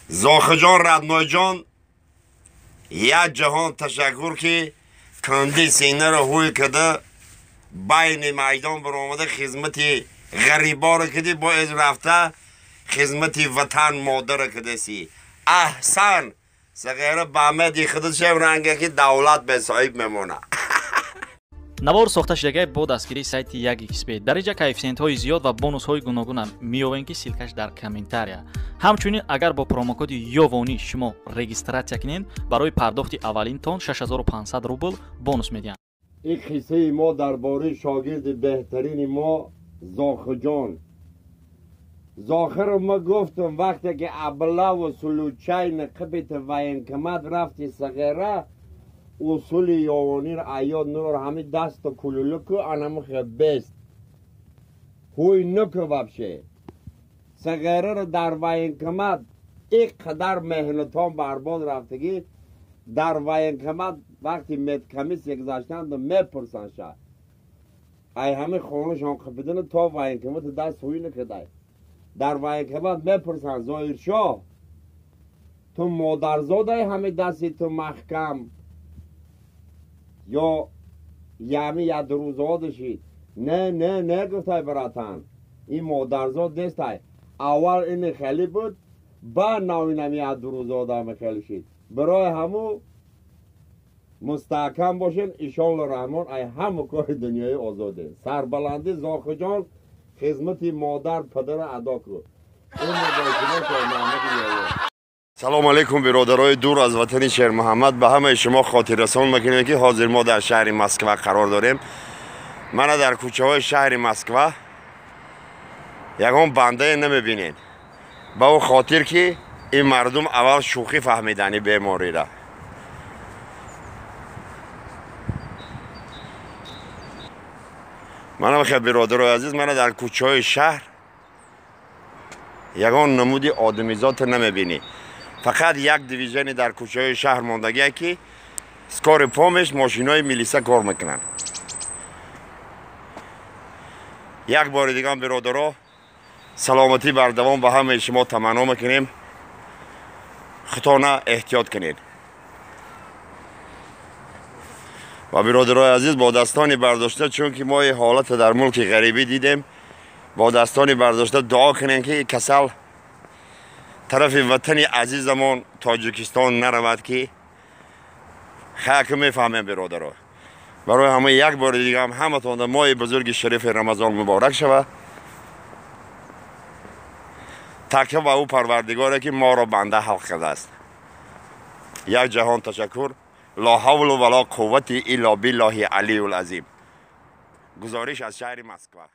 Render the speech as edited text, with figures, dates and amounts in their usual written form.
Зохиҷон Радноҷон, як ҷаҳон ташаккур, ки канди синаро ҳуй када байни майдон баромада хизмати ғариборо киди, боез рафта хизмати ватан модарро кидаси. Аҳсан, сағира баъмеди худашем ранге ки давлат бесоҳиб мемонад. Навор сохта шудагай бо дастгирии сайти 1xb. Дар инҷа коэффисиентҳои зиёд ва бонусҳои гуногунам меёвем, ки ссылка ш дар комментария. Ҳамчунин агар бо промокоди Ёвонӣ шумо регистрация кунед, барои пардохти аввалинтон 6500 рубл бонус медиҳанд. Ин қиссаи мо дар бораи шогирди беҳтарини мо Зохиҷон. Зохирро ма гуфтам, вақте ки аблаву случайно қибита военкомат рафти, сағира, усули ёвониро аёд нур, ҳами дасту кулулуку анамухе бест ҳуй нуку. Вообще сағираро дар военкомат ин қадар меҳнатон барбод рафтагӣ. Дар военкомат вақти медкомиссия гузаштанд, мепурсанд ша, ай ҳами хонашон қипидана то военкомати даст ҳуй накардай. Дар военкомат мепурсанд: «Зоҳиршоҳ, ту модарзодай, ҳами дасти ту маҳкам ё ями ядрӯзодаши?» «Не, не, не, — гуфтай, — братан, ин модарзод нестай. Аввал ини хеле буд, ба навинами ядрӯзодами хеле шид». Барои ҳаму мустаҳкам бошен, иншоалло раҳмон, ай ҳама кори дунёи озоде. Сарбаландӣ, Зохиҷон, хизмати модар падара адо кун. Салому алейкум, биродарои дур аз ватани Шермуҳаммад. Ба ҳамаи шумо хотиррасон мекунем, ки ҳозир мо дар шаҳри Москва қарор дорем. Мана, дар кӯчаҳои шаҳри Москва ягон бандае намебинед, ба он хотир ки ин мардум аввал шӯхӣ фаҳмидани беморира. Мана бихел, биродарои азиз, мана, дар кӯчаҳои шаҳр ягон намуди одамизота намебинӣ. Фақат як движение дар кӯчаҳои шаҳр мондагие, ки скорый помощь, мошинои милиса кор мекунанд. Як бори дигар, биродаро, саломатӣ бардавом ба ҳамаи шумо таманно мекунем. Худтона эҳтиёт кунед. Ва биродарои азиз, бо дастони бардошта, чунки мо ин ҳолата дар мулки ғарибӣ дидем, бо дастони бардошта дуо кунем, ки касал тарафи ватани азизамон Тоҷикистон наравад, ки хаки мефаҳмем, биродаро. Барои ҳама як бори дигаам ҳаматонда моҳи бузурги шарифи Рамазон муборак шава. Такя ба ӯ Парвардигоре, ки моро банда ҳалқ кардааст. Як ҷаҳон ташаккур. Ло ҳавлу вало қуввати илло биллоҳи алиюл азим. Гузориш аз шаҳри Москва.